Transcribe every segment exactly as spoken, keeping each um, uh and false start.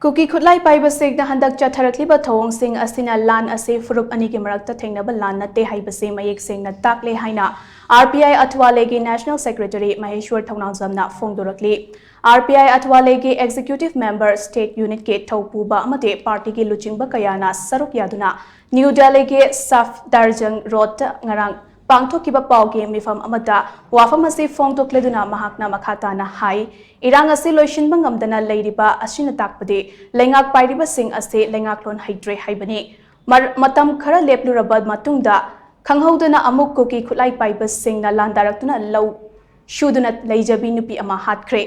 ꯀꯨꯀꯤ ꯈꯨꯠꯂꯥꯏ ꯄꯥꯏꯕꯁꯤꯡꯅ ꯍꯟꯗꯛ ꯆꯠꯊꯔꯛꯂꯤꯕ ꯊꯧꯑꯣꯡꯁꯤꯡ ꯑꯁꯤꯅ ꯂꯥꯟ ꯑꯁꯤ ꯐꯨꯔꯨꯞ ꯑꯅꯤꯒꯤ ꯃꯔꯛꯇ ꯊꯦꯡꯅꯕ ꯂꯥꯟ ꯅꯠꯇꯦ ꯍꯥꯏꯕꯁꯤ ꯃꯌꯦꯛ ꯁꯦꯡꯅ ꯇꯥꯛꯂꯦ ꯍꯥꯏꯅ R P I ꯑꯊꯋꯥꯂꯦꯒꯤ National Secretary ꯃꯍꯦꯁ꯭ꯋꯔ ꯊꯧꯅꯥꯎꯖꯝꯅ ꯐꯣꯡꯗꯣꯔꯛꯂꯤ꯫ R P I ꯑꯊꯋꯥꯂꯦꯒꯤ Executive Member, State Unitꯀꯤ ꯊꯧꯄꯨꯕ ꯑꯃꯗꯤ partyꯒꯤ ꯂꯨꯆꯤꯡꯕ ꯀꯌꯥꯅ ꯁꯔꯨꯛ ꯌꯥꯗꯨꯅ New Delhiꯒꯤ Safdarjung Roadꯇ ꯉꯔꯥꯡ ꯄꯥꯡꯊꯣꯛꯈꯤꯕ ꯄꯥꯎꯒꯤ ꯃꯤꯐꯝ ꯑꯃꯗ ꯋꯥꯐꯝ ꯑꯁꯤ ꯐꯣꯡꯗꯣꯛꯂꯗꯨꯅ ꯃꯍꯥꯛꯅ ꯃꯈꯥ ꯇꯥꯅ ꯍꯥꯏ, ꯏꯔꯥꯡ ꯑꯁꯤ ꯂꯣꯏꯁꯤꯟꯕ ꯉꯝꯗꯅ ꯂꯩꯔꯤꯕ ꯑꯁꯤꯅ ꯇꯥꯛꯄꯗꯤ ꯂꯩꯉꯥꯛ ꯄꯥꯏꯔꯤꯕꯁꯤꯡ ꯑꯁꯤ ꯂꯩꯉꯥꯛꯂꯣꯟ ꯍꯩꯇ꯭ꯔꯦ ꯍꯥꯏꯕꯅꯤ꯫ ꯃꯔ-, ꯃꯇꯝ ꯈꯔ ꯂꯦꯞꯂꯨꯔꯕ ꯃꯇꯨꯡꯗ ꯈꯪꯍꯧꯗꯅ ꯑꯃꯨꯛ ꯀꯨꯀꯤ ꯈꯨꯠꯂꯥꯏ ꯄꯥꯏꯕꯁꯤꯡꯅ ꯂꯥꯟꯗꯥꯔꯛꯇꯨꯅ ꯂꯧ ꯁꯨꯗꯨꯅ ꯂꯩꯖꯕꯤ ꯅꯨꯄꯤ ꯑꯃ ꯍꯥꯠꯈ꯭ꯔꯦ꯫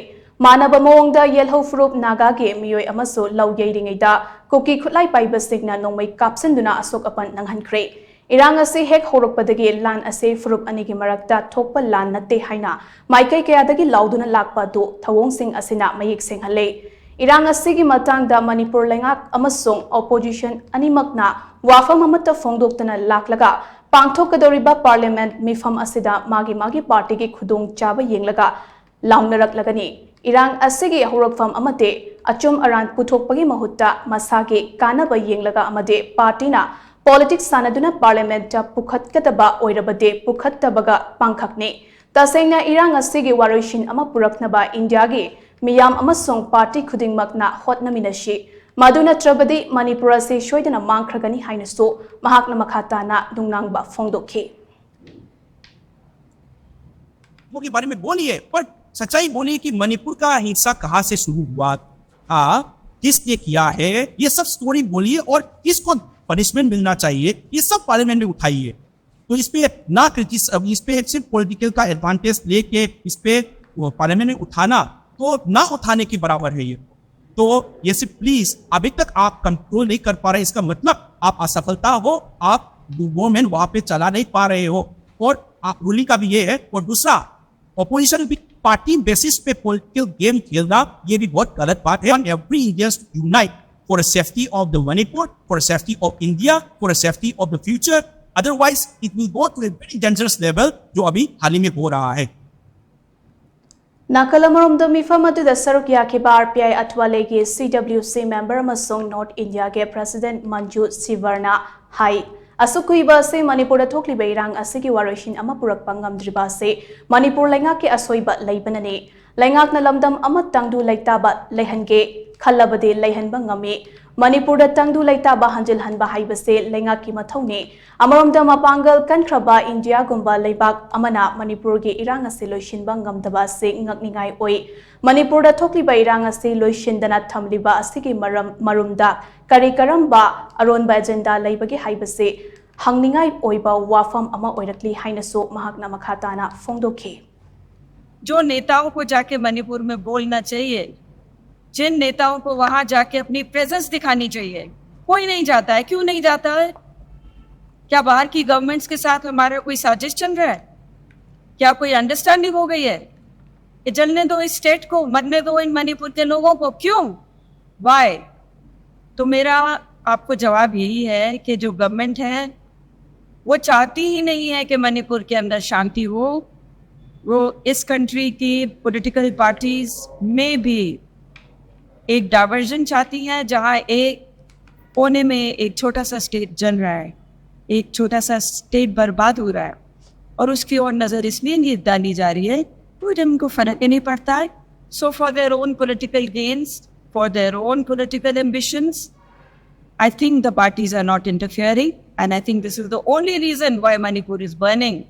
ꯃꯥꯟꯅꯕ ꯃꯑꯣꯡꯗ ꯌꯦꯜꯍꯧ ꯐꯨꯔꯨꯞ ꯅꯥꯒꯥꯒꯤ ꯃꯤꯑꯣꯏ ꯑꯃꯁꯨ ꯂꯧ ꯌꯩꯔꯤꯉꯩꯗ ꯀꯨꯀꯤ ꯈꯨꯠꯂꯥꯏ ꯄꯥꯏꯕꯁꯤꯡꯅ ꯅꯣꯡꯃꯩ ꯀꯥꯞꯁꯤꯟꯗꯨꯅ ꯑꯁꯣꯛ ꯑꯄꯟ ꯅꯪꯍꯟꯈ꯭ꯔꯦ꯫ ꯏꯔꯥꯡ ꯑꯁꯤ ꯍꯦꯛ ꯍꯧꯔꯛꯄꯗꯒꯤ ꯂꯥꯟ ꯑꯁꯤ ꯐꯨꯔꯨꯞ ꯑꯅꯤꯒꯤ ꯃꯔꯛꯇ ꯊꯣꯛꯄ ꯂꯥꯟ ꯅꯠꯇꯦ ꯍꯥꯏꯅ ꯃꯥꯏꯀꯩ ꯀꯌꯥꯗꯒꯤ ꯂꯥꯎꯗꯨꯅ ꯂꯥꯛꯄ ꯑꯗꯨ ꯊꯧꯑꯣꯡꯁꯤꯡ ꯑꯁꯤꯅ ꯃꯌꯦꯛ ꯁꯦꯡꯍꯜꯂꯦ꯫ ꯏꯔꯥꯡ ꯑꯁꯤꯒꯤ ꯃꯇꯥꯡꯗ ꯃꯅꯤꯄꯨꯔ ꯂꯩꯉꯥꯛ ꯑꯃꯁꯨꯡ opposition ꯑꯅꯤꯃꯛꯅ ꯋꯥꯐꯝ ꯑꯃꯠꯇ ꯐꯣꯡꯗꯣꯛꯇꯅ ꯂꯥꯛꯂꯒ ꯄꯥꯡꯊꯣꯛꯀꯗꯧꯔꯤꯕ parliament ꯃꯤꯐꯝ ꯑꯁꯤꯗ ꯃꯥꯒꯤ ꯃꯥꯒꯤ partyꯒꯤ ꯈꯨꯗꯣꯡꯆꯥꯕ ꯌꯦꯡꯂꯒ ꯂꯥꯎꯅꯔꯛꯂꯒꯅꯤ꯫ ꯏꯔꯥꯡ ꯑꯁꯤꯒꯤ ꯍꯧꯔꯛꯐꯝ ꯑꯃꯗꯤ ꯑꯆꯨꯝ ꯑꯔꯥꯟ ꯄꯨꯊꯣꯛꯄꯒꯤ ꯃꯍꯨꯠꯇ ꯃꯁꯥꯒꯤ ꯀꯥꯟꯅꯕ ꯌꯦꯡꯂꯒ ꯑꯃꯗꯤ partyꯅ politics ꯁꯥꯟꯅꯗꯨꯅ parliamentꯇ ꯄꯨꯈꯠꯀꯗꯕ ꯑꯣꯏꯔꯕꯗꯤ ꯄꯨꯈꯠꯇꯕꯒ ꯄꯥꯡꯈꯛꯅꯤ꯫ ꯇꯁꯦꯡꯅ ꯏꯔꯥꯡ ꯑꯁꯤꯒꯤ ꯋꯥꯔꯣꯏꯁꯤꯟ ꯑꯃ ꯄꯨꯔꯛꯅꯕ ꯏꯟꯗꯤꯌꯥꯒꯤ ꯃꯤꯌꯥꯝ ꯑꯃꯁꯨꯡ party ꯈꯨꯗꯤꯡꯃꯛꯅ ꯍꯣꯠꯅꯃꯤꯟꯅꯁꯤ꯫ ꯃꯗꯨ ꯅꯠꯇ꯭ꯔꯕꯗꯤ ꯃꯅꯤꯄꯨꯔ ꯑꯁꯤ ꯁꯣꯏꯗꯅ ꯃꯥꯡꯈ꯭ꯔꯒꯅꯤ ꯍꯥꯏꯅꯁꯨ ꯃꯍꯥꯛꯅ ꯃꯈꯥ ꯇꯥꯅ ꯅꯨꯡꯅꯥꯡꯕ ꯐꯣꯡꯗꯣꯛꯈꯤ꯫ के बारे में बोलिए, पर सच्चाई बोलिए कि मणिपुर का हिंसा कहाँ से शुरू हुआ था, किसने किया है, ये सब स्टोरी बोलिए और किसको पनिशमेंट मिलना चाहिए, ये सब पार्लियामेंट में उठाइए। तो इस पे ना क्रिटिस इस पे सिर्फ पॉलिटिकल का एडवांटेज लेके इस पे पार्लियामेंट में उठाना तो ना उठाने के बराबर है ये। तो ये सिर्फ प्लीज अभी तक आप कंट्रोल नहीं कर पा रहे, इसका मतलब आप असफलता हो, आप गवर्नमेंट वहां पे चला नहीं पा रहे हो। और आप रूलिंग का भी ये है। और दूसरा, ऑपोजिशन भी पार्टी बेसिस पे पॉलिटिकल गेम खेलना, ये भी बहुत गलत बात है। And every Indians to unite for the safety of the Manipur, for the safety of India, for the safety of the future. Otherwise, it will go to a very dangerous level, जो अभी हाल ही में हो रहा है। ꯅꯥꯀꯜ ꯑꯃꯔꯣꯝꯗ ꯃꯤꯐꯝ ꯑꯗꯨꯗ ꯁꯔꯨꯛ ꯌꯥꯈꯤꯕ RPI ꯑꯊꯋꯥꯂꯦꯒꯤ CWC member ꯑꯃꯁꯨꯡ North India ꯒꯤ president ꯃꯟꯖꯨ ꯁꯤꯚꯔꯅ ꯍꯥꯏ, ꯑꯁꯨꯛ ꯀꯨꯏꯕ ꯑꯁꯤ ꯃꯅꯤꯄꯨꯔꯗ ꯊꯣꯛꯂꯤꯕ ꯏꯔꯥꯡ ꯑꯁꯤꯒꯤ ꯋꯥꯔꯣꯏꯁꯤꯟ ꯑꯃ ꯄꯨꯔꯛꯄ ꯉꯝꯗ꯭ꯔꯤꯕ ꯑꯁꯤ ꯃꯅꯤꯄꯨꯔ ꯂꯩꯉꯥꯛꯀꯤ ꯑꯁꯣꯏꯕ ꯂꯩꯕꯅꯅꯤ꯫ ꯂꯩꯉꯥꯛꯅ ꯂꯝꯗꯝ ꯑꯃ ꯇꯪꯗꯨ ꯂꯩꯇꯥꯕ ꯂꯩꯍꯟꯒꯦ ꯈꯜꯂꯕꯗꯤ ꯂꯩꯍꯟꯕ ꯉꯝꯃꯤ꯫ ꯃꯅꯤꯄꯨꯔꯗ ꯇꯪꯗꯨ ꯂꯩꯇꯥꯕ ꯍꯟꯖꯤꯜꯍꯟꯕ ꯍꯥꯏꯕꯁꯤ ꯂꯩꯉꯥꯛꯀꯤ ꯃꯊꯧꯅꯤ꯫ ꯑꯃꯔꯣꯝꯗ ꯃꯄꯥꯡꯒꯜ ꯀꯟꯈ꯭ꯔꯕ ꯏꯟꯗꯤꯌꯥꯒꯨꯝꯕ ꯂꯩꯕꯥꯛ ꯑꯃꯅ ꯃꯅꯤꯄꯨꯔꯒꯤ ꯏꯔꯥꯡ ꯑꯁꯤ ꯂꯣꯏꯁꯤꯟꯕ ꯉꯝꯗꯕ ꯑꯁꯤ ꯉꯛꯅꯤꯡꯉꯥꯏ ꯑꯣꯏ꯫ ꯃꯅꯤꯄꯨꯔꯗ ꯊꯣꯛꯂꯤꯕ ꯏꯔꯥꯡ ꯑꯁꯤ ꯂꯣꯏꯁꯤꯟꯗꯅ ꯊꯝꯂꯤꯕ ꯑꯁꯤꯒꯤ ꯃꯔꯝ, ꯃꯔꯨꯝꯗ ꯀꯔꯤ ꯀꯔꯝꯕ ꯑꯔꯣꯟꯕ agenda ꯂꯩꯕꯒꯦ ꯍꯥꯏꯕꯁꯤ ꯍꯪꯅꯤꯡꯉꯥꯏ ꯑꯣꯏꯕ ꯋꯥꯐꯝ ꯑꯃ ꯑꯣꯏꯔꯛꯂꯤ ꯍꯥꯏꯅꯁꯨ ꯃꯍꯥꯛꯅ ꯃꯈꯥ ꯇꯥꯅ ꯐꯣꯡꯗꯣꯛꯈꯤ꯫ जो नेताओं को जाके मणिपुर में बोलना चाहिए, जिन नेताओं को वहां जाके अपनी प्रेजेंस दिखानी चाहिए, कोई नहीं जाता है। क्यों नहीं जाता है? क्या बाहर की गवर्नमेंट्स के साथ हमारा कोई साजिश चल रहा है? क्या कोई अंडरस्टैंडिंग हो गई है कि जलने दो इस स्टेट को, मरने दो इन मणिपुर के लोगों को? क्यों? वाई? तो मेरा आपको जवाब यही है कि जो गवर्नमेंट है वो चाहती ही नहीं है कि मणिपुर के अंदर शांति हो। वो इस कंट्री की पॉलिटिकल पार्टीज में भी एक डाइवर्जन चाहती है, जहां एक कोने में एक छोटा सा स्टेट जल रहा है, एक छोटा सा स्टेट बर्बाद हो रहा है, और उसकी ओर नज़र इसलिए नहीं डाली जा रही है कि उनको फर्क ही नहीं पड़ता है। So for their own political gains, for their own political ambitions, I think the parties are not interfering, and I think this is the only reason why Manipur is burning.